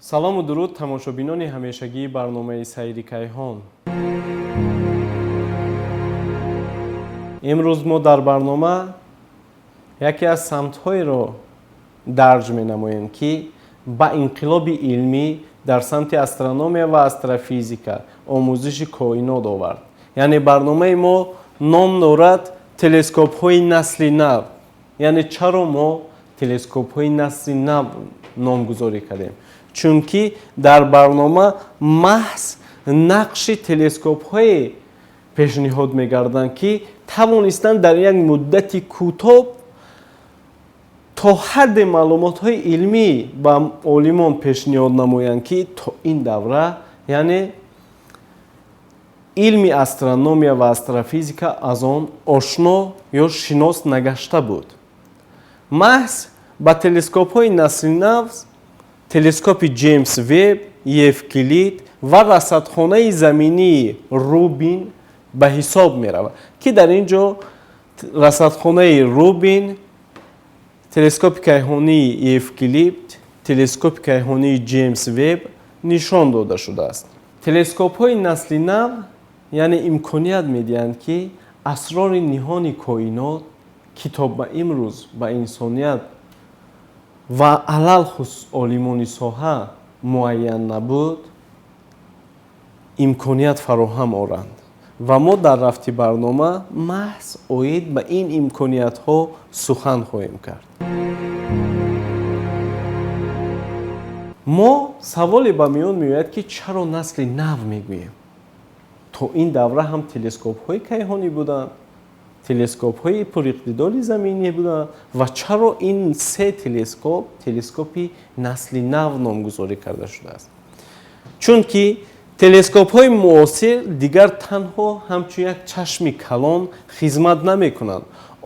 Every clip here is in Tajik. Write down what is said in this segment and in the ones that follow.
Салому дуруд, тамошобинони ҳамешагии барномаи Сайри кайҳон. Имрӯз мо дар барнома яке аз самтҳоеро дарҷ менамоем, ки ба инқилоби илмӣ дар самти астрономия ва астрофизика, омӯзиши коинот овард. Яъне барномаи мо ном дорад телескопҳои насли нав. Яъне чаро мо телескопҳои насли нав номгузорӣ кардем? Чунки дар барнома маҳз нақши телескопҳое пешниҳод мегарданд, ки тавонистанд дар як муддати кӯтоҳ то ҳадде маълумотҳои илмӣ ба олимон пешниҳод намоянд, ки то ин давра, яъне илми астрономия ва астрофизика аз он ошно ё шинос нагашта буд. Маҳз ба телескопҳои насли нав телескопи Ҷеймс Веб, Евклид ва расадхонаи заминии Рубин ба ҳисоб меравад, ки дар ин ҷо расадхонаи Рубин, телескопи кайҳонии Евклид, телескопи кайҳонии Ҷеймс Веб нишон дода шудааст. Телескопҳои насли нав, яъне имконият медиҳанд, ки асрори ниҳони коинот, ки то ба имрӯз ба инсоният ва алалхусус олимони соҳа муайян набуд, имконият фароҳам оранд. Ва мо дар рафти барнома маҳз оид ба ин имкониятҳо сухан хоҳем кард. Мо саволе ба миён меояд, ки чаро насли нав мегӯем? То ин давра ҳам телескопҳои кайҳонӣ буданд, телескопҳои пуриқтидори заминӣ буданд, ва чаро ин се телескоп телескопи насли нав номгузорӣ карда шудааст? Чунки телескопҳои муосир дигар танҳо ҳамчун як чашми калон хизмат намекунанд.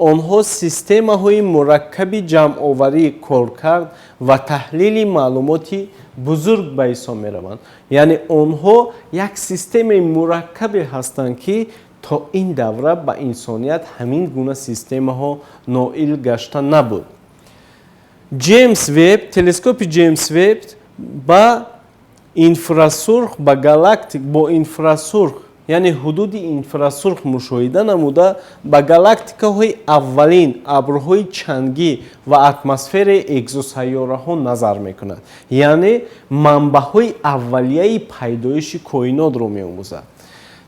Онҳо системаҳои мураккаби ҷамъоварӣ, коркард ва таҳлили маълумоти бузург ба ҳисоб мераванд. Яъне онҳо як системаи мураккабе ҳастанд, ки то ин давра ба инсоният ҳамин гуна системаҳо ноил гашта набуд. Ҷеймс Веб, телескопи Ҷеймс Веб ба инфрасурх, ба галактик бо инфрасурх, яъне ҳудуди инфрасурх мушоҳида намуда, ба галактикаҳои аввалин, абрҳои чангӣ ва атмосфераи экзосайёраҳо назар мекунад. Яъне манбаъҳои аввалияи пайдоиши коинотро меомӯзад.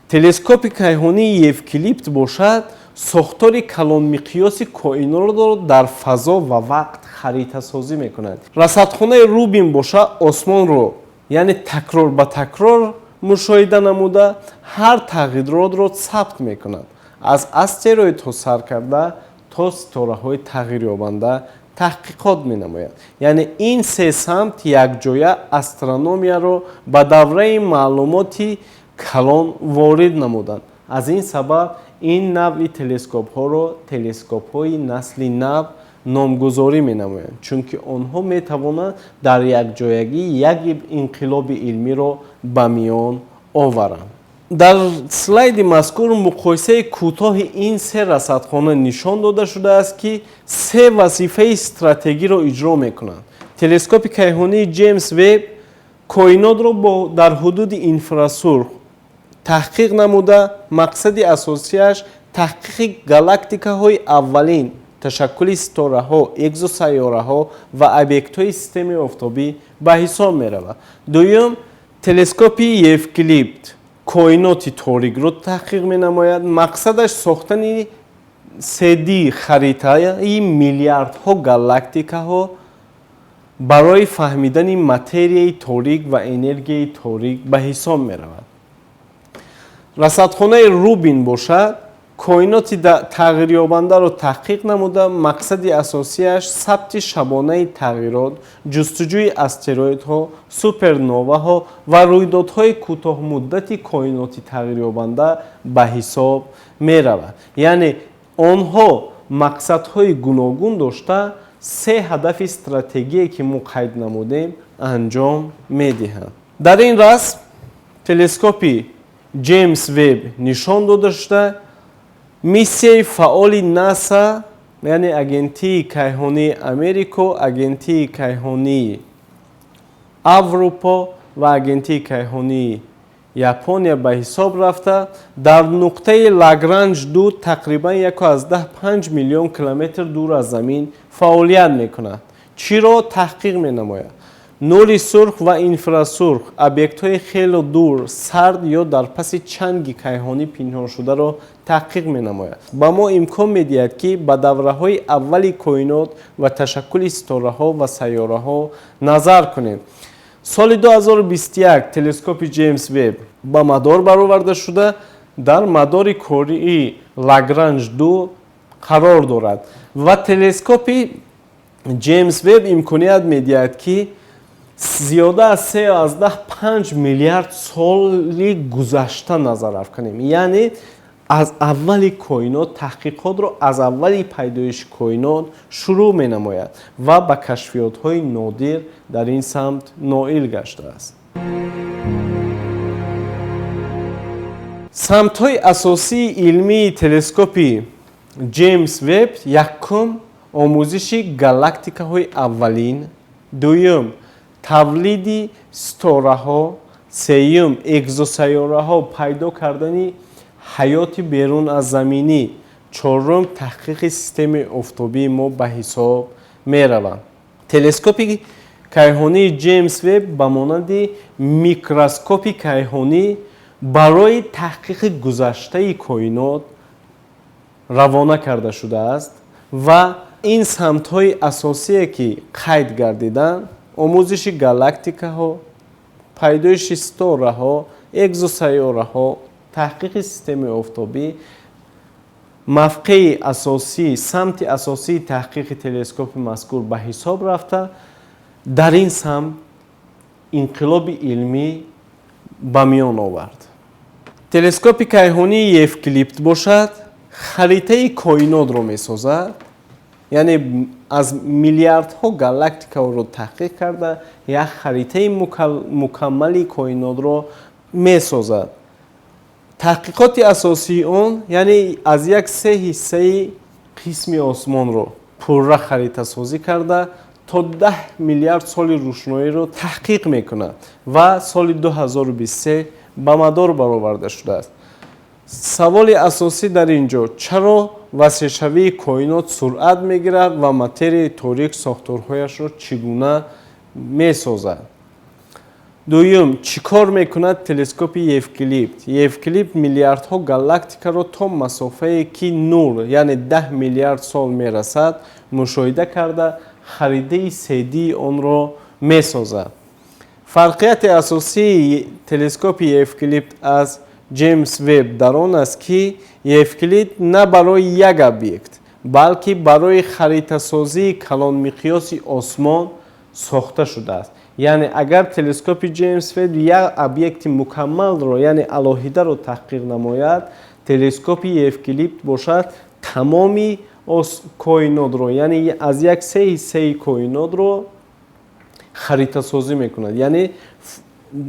Телескопи кайҳонии Евклид бошад, сохтори калонмиқёси коинотро дар фазо ва вақт харитасозӣ мекунад. Расадхонаи Рубин бошад, осмонро, яъне такрор ба такрор мушоҳида намуда, ҳар тағйиротро сабт мекунад. Аз астероидҳо сар карда то ситораҳои тағйирёбанда таҳқиқот менамояд. Яъне ин се самт якҷоя астрономияро ба давраи маълумоти калон ворид намуданд. Аз ин сабаб ин навъи телескопҳоро телескопҳои насли нав номгузорӣ менамоянд, чунки онҳо метавонанд дар якҷоягӣ як инқилоби илмиро ба миён оваранд. Дар слайди мазкур муқоисаи кӯтоҳи ин се расадхона нишон дода шудааст, ки се вазифаи стратегиро иҷро мекунанд. Телескопи кайҳонии Ҷеймс Веб коинотро дар ҳудуди инфрасурх таҳқиқ намуда, мақсади асосиаш таҳқиқи галактикаҳои аввалин, ташаккули ситораҳо, экзосайёраҳо ва объектҳои системаи офтобӣ ба ҳисоб меравад. Дуюм, телескопи Евклид коиноти торикро таҳқиқ менамояд. Мақсадаш сохтани 3D харитаи миллиардҳо галактикаҳо барои фаҳмидани материяи торик ва энергияи торик ба ҳисоб меравад. Расадхонаи Рубин бошад, коиноти тағйирёбандаро таҳқиқ намуда, мақсади асосиаш сабти шабонаи тағйирот, ҷустуҷӯи астероидҳо, суперноваҳо ва рӯйдодҳои кӯтоҳмуддати коиноти тағйирёбанда ба ҳисоб меравад. Яъне онҳо мақсадҳои гуногун дошта, се ҳадафи стратегие, ки мо қайд намудем, анҷом медиҳанд. Дар ин расм телескопи Ҷеймс Веб нишон дода шуда, миссияи фаъоли НАСА, яъне агентии кайҳонии Америко, агентии кайҳонии Аврупо ва Агентии кайҳонии Япония ба ҳисоб рафта, дар нуқтаи Лагранж 2 тақрибан 1,5 миллион километр дур аз Замин фаъолият мекунад. Чиро таҳқиқ менамояд? Нури сурх ва инфрасурх, объектҳои хеле дур, сард ё дар паси чанги кайҳонӣ пинҳоншударо таҳқиқ менамояд. Ба мо имкон медиҳад, ки ба давраҳои аввали коинот ва ташаккули ситораҳо ва сайёраҳо назар кунем. Соли 2021 телескопи Ҷеймс Веб ба мадор бароварда шуда, дар мадори кории Лагранж 2 қарор дорад ва телескопи Ҷеймс Веб имконият медиҳад, ки зиёда аз 3,5 миллиард соли гузашта назар афканем, яъне аз аввали коинот таҳқиқотро аз аввали пайдоиши коинот шурӯъ менамояд ва ба кашфиётҳои нодир дар ин самт ноил гаштааст. Самтҳои асосии илмии телескопи Ҷеймс Веб: якум, омӯзиши галактикаҳои аввалин, дуюм, тавлиди ситораҳо, сеюм, экзосайёраҳо, пайдо кардани ҳаёти берун аз заминӣ, чорум, таҳқиқи системаи офтобии мо ба ҳисоб мераванд. Телескопи кайҳонии Ҷеймс Веб ба монанди микроскопи кайҳонӣ барои таҳқиқи гузаштаи коинот равона карда шудааст ва ин самтҳои асосие, ки қайд гардиданд, омӯзиши галактикаҳо, пайдоиши ситораҳо, экзосайёраҳо, таҳқиқи системаи офтобӣ, мавқеи асосӣ, самти асосии таҳқиқи телескопи мазкур ба ҳисоб рафта, дар ин самт инқилоби илмӣ ба миён овард. Телескопи кайҳонии Евклипт бошад, харитаи коинотро месозад, яъне аз миллиардҳо галактикаро таҳқиқ карда, як харитаи мукаммали коинотро месозад. Таҳқиқоти асосии он, яъне аз як се ҳиссаи қисми осмонро пурра харитасозӣ карда, то 10 миллиард соли рӯшноиро таҳқиқ мекунад ва соли 2023 ба мадор бароварда шудааст. Саволи асосӣ дар ин ҷо: чаро васеъшавии коинот суръат мегирад ва материяи торик сохторҳояшро чӣ гуна месозад? Дуюм, чӣ кор мекунад телескопи Евклипт? Евклипт миллиардҳо галактикаро то масофае, ки нур, яъне 10 миллиард сол мерасад, мушоҳида карда, харидаи седии онро месозад. Фарқияти асосии телескопи Евклипт аз Ҷеймс Веб дар он аст, ки Евклид на барои як объект, балки барои харитасозии калонмиқёси осмон сохта шудааст. Яъне агар телескопи Ҷеймс Веб як объекти мукаммалро, яъне алоҳидаро таҳқиқ намояд, телескопи Евклипт бошад, тамоми коинотро, яъне аз як се ҳиссаи коинотро харитасозӣ мекунад, яъне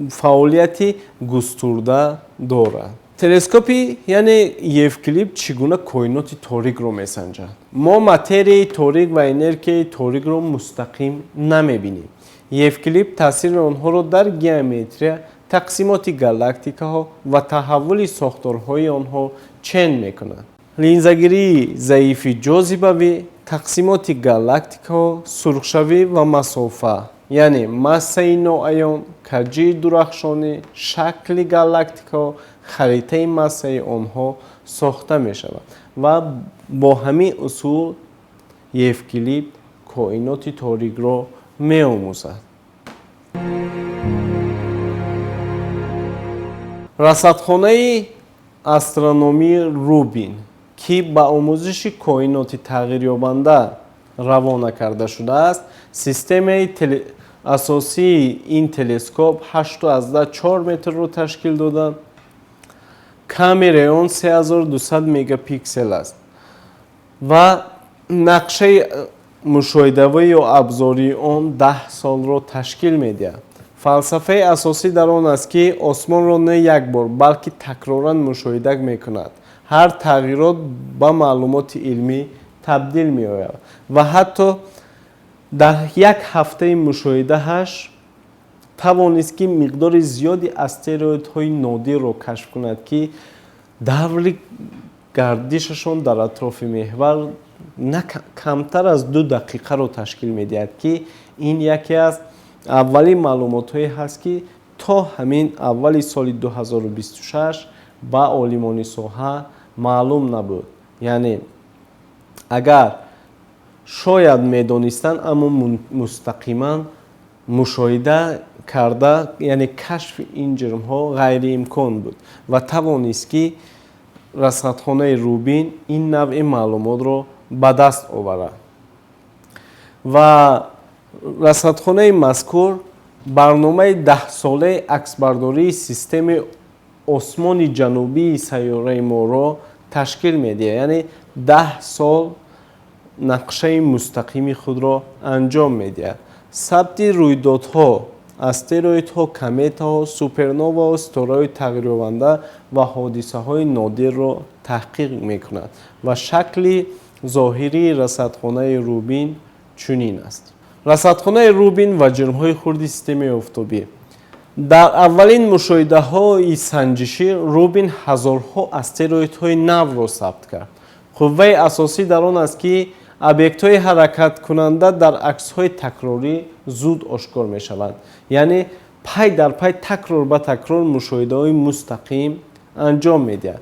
фаъолияти густурда дорад. Телескопи, яъне Евклипт, чӣ гуна коиноти торикро месанҷад? Мо материяи торик ва энергияи торикро мустақим намебинем. Евклипт таъсири онҳоро дар геометрия, тақсимоти галактикаҳо ва таҳаввули сохторҳои онҳо чен мекунад. Линзагирии заифи ҷозибавӣ, тақсимоти галактикаҳо, сурхшавӣ ва масофа, яъне массаи ноаён, каҷии дурахшонӣ, шакли галактикаҳо, харитаи массаи онҳо сохта мешавад ва бо ҳамин усул Евклипт коиноти торикро меомӯзад. Расадхонаи астрономии Рубин, ки ба омӯзиши коиноти тағйирёбанда равона карда шудааст, системаи асосии ин телескоп 8,4 метрро ташкил дода, камераи он 3200 мегапиксел аст ва нақшаи мушоҳидавӣ ё абзории он 10 солро ташкил медиҳад. Фалсафаи асосӣ дар он аст, ки осмонро на як бор, балки такроран мушоҳида мекунад. Ҳар тағйирот ба маълумоти илмӣ табдил меояд ва ҳатто дар як ҳафтаи мушоҳидааш Тавонист, ки миқдори зиёди астероидҳои нодирро кашф кунад, ки даври гардишашон дар атрофи меҳвар на камтар аз 2 дақиқаро ташкил медиҳад, ки ин яке аз аввалин маълумотҳое ҳаст, ки то ҳамин аввали соли 2026 ба олимони соҳа маълум набуд. Яъне агар шояд медонистанд, аммо мустақиман мушоҳида карда, яъне кашфи ин ҷирмҳо ғайриимкон буд ва тавонист, ки расадхонаи Рубин ин навъи маълумотро ба даст оварад. Ва расадхонаи мазкур барномаи 10-солаи аксбардории системаи осмони ҷанубии сайёраи моро ташкил медиҳад, яъне 10 сол нақшаи мустақими худро анҷом медиҳад. Сабти рӯйдодҳо, астероидҳо, кометаҳо, суперноваҳо, ситораҳои тағйирёбанда ва ҳодисаҳои нодирро таҳқиқ мекунад. Ва шакли зоҳирии расадхонаи Рубин чунин аст. Расадхонаи Рубин ва ҷирмҳои хурди системаи офтобӣ. Дар аввалин мушоҳидаҳои санҷишӣ Рубин ҳазорҳо астероидҳои навро сабт кард. Қувваи асосӣ дар он аст, ки объектҳои ҳаракаткунанда дар аксҳои такрорӣ зуд ошкор мешаванд, яъне пай дар пай, такрор ба такрор мушоҳидаҳои мустақим анҷом медиҳад.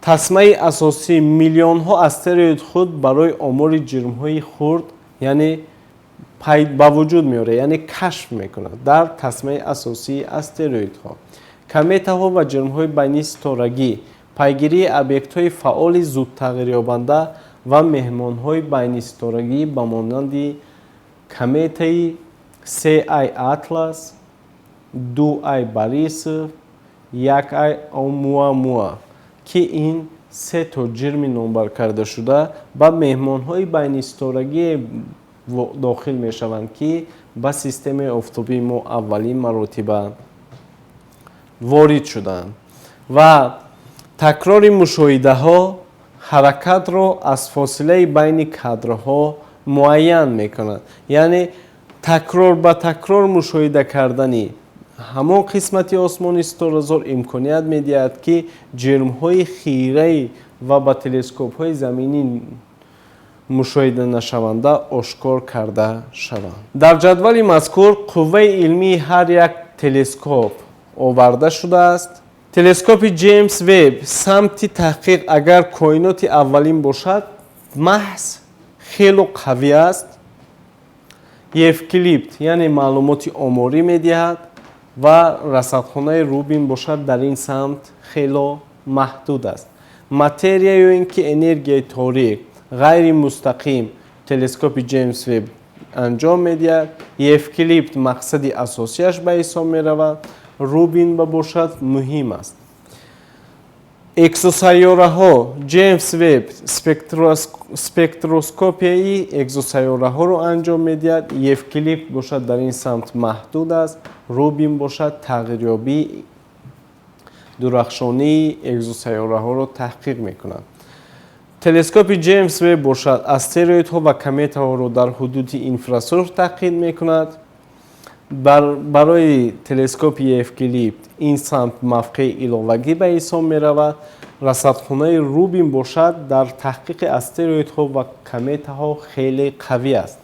Тасмаи асосӣ миллионҳо астероид худ барои омори ҷирмҳои хурд, яъне ба вуҷуд меорад, яъне кашф мекунад дар тасмаи асосии астероидҳо, кометаҳо ва ҷирмҳои байниситорагӣ, пайгирии объектҳои фаъоли зудтағйирёбанда ва меҳмонҳои байниситорагӣ ба монанди кометаи 3I Atlas, 2I Борисов, 1I Оумуамуа, ки ин се то ҷирми номбаркардашуда ба меҳмонҳои байниситорагие дохил мешаванд, ки ба системаи офтобии мо аввалин маротиба ворид шуданд. Ва такрори мушоҳидаҳо ҳаракатро аз фосилаи байни кадрҳо муайян мекунад, яъне такрор ба такрор мушоҳида кардани ҳамон қисмати осмони ситоразор имконият медиҳад, ки ҷирмҳои хираи ва ба телескопҳои заминӣ мушоҳида нашаванда ошкор карда шаванд. Дар ҷадвали мазкур қувваи илмии ҳар як телескоп оварда шудааст. Телескопи Ҷеймс Веб самти таҳқиқ агар коиноти аввалин бошад, маҳз хело қавӣ аст. Евклипт, яъне маълумоти оморӣ медиҳад ва расадхонаи Рубин бошад, дар ин самт хело маҳдуд аст. Материя ё ин ки энергияи торик ғайримустақим телескопи Ҷеймс Веб анҷом медиҳад. Евклипт мақсади асосияш ба ҳисоб меравад, Рубин ба бошад муҳим аст. Экзосайёраҳо: Ҷеймс Веб спектроскопияи экзосайёраҳоро анҷом медиҳад, Евклипт бошад, дар ин самт маҳдуд аст, Рубин бошад, тағйирёбии дурахшонии экзосайёраҳоро таҳқиқ мекунад. Телескопи Ҷеймс Веб бошад, астероидҳо ва кометаҳоро дар ҳудуди инфрасурх таҳқиқ мекунад. Барои телескопи Евклипт ин самт мавқеи иловагӣ ба ҳисоб меравад. Расадхонаи Рубин бошад, дар таҳқиқи астероидҳо ва кометаҳо хеле қавӣ аст,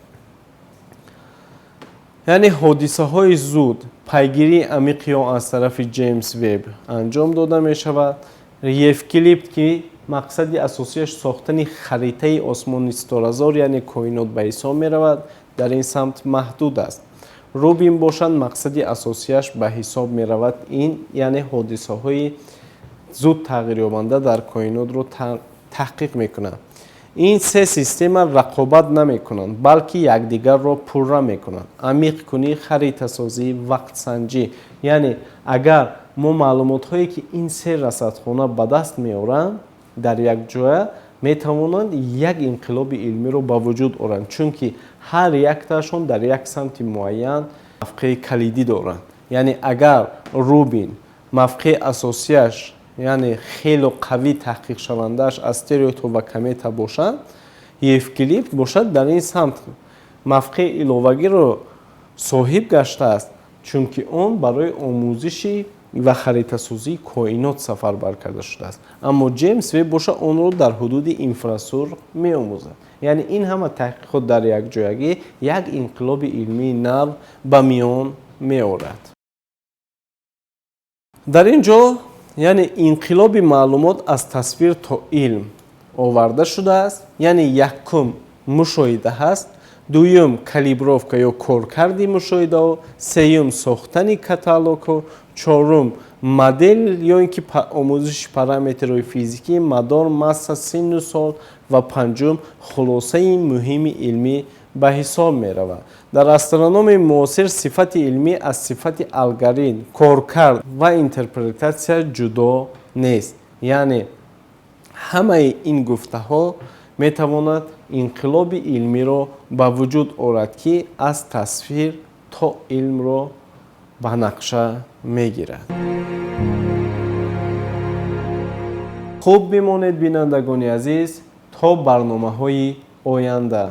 яъне ҳодисаҳои зуд, пайгирии амиқи он аз тарафи Ҷеймс Веб анҷом дода мешавад. Евклипт, ки мақсади асосияш сохтани харитаи осмони ситоразор, яъне коинот ба ҳисоб меравад, дар ин самт маҳдуд аст. Рубин бошад, мақсади асосияш ба ҳисоб меравад ин, яъне ҳодисаҳои зуд тағйирёбанда дар коинотро таҳқиқ мекунад. Ин се система рақобат намекунанд, балки якдигарро пурра мекунанд: амиқкунӣ, харитасозӣ, вақтсанҷӣ. Яъне агар мо маълумотҳое, ки ин се расадхона ба даст меоранд, дар якҷоя метавонанд як инқилоби илмиро ба вуҷуд оранд, чунки ҳар яктаашон дар як самти муайян мавқеи калидӣ доранд. Яъне агар Рубин мавқеи асосияш, яъне хело қавӣ таҳқиқшавандааш астероидҳо ва комета бошанд, Евклипт бошад, дар ин самт мавқеи иловагиро соҳиб гаштааст. Чунки он барои омӯзиши ва харитасозии коинот сафарбар карда шудааст, аммо Ҷеймс Веб боша, онро дар ҳудуди инфрасурх меомӯзад. Яъне ин ҳама таҳқиқот дар якҷоягӣ як инқилоби илмии нав ба миён меорад. Дар ин ҷо, яъне, инқилоби маълумот аз тасвир то илм оварда шудааст. Яъне якум мушоҳида ҳаст, дуюм калибровка ё коркарди мушоҳидаҳо, сеюм сохтани каталогҳо, чорум модел ё ин ки омӯзиши параметрҳои физикӣ, мадор, масса, синну сол ва панҷум хулосаи муҳими илмӣ ба ҳисоб меравад. Дар астрономияи муосир сифати илмӣ аз сифати алгоритм, коркард ва интерпретатсия ҷудо нест. Яъне ҳамаи ин гуфтаҳо метавонад инқилоби илмиро ба вуҷуд орад, ки аз тасвир то илмро ба нақша мегирад. Хуб бимонед, бинандагони азиз, то барномаҳои оянда.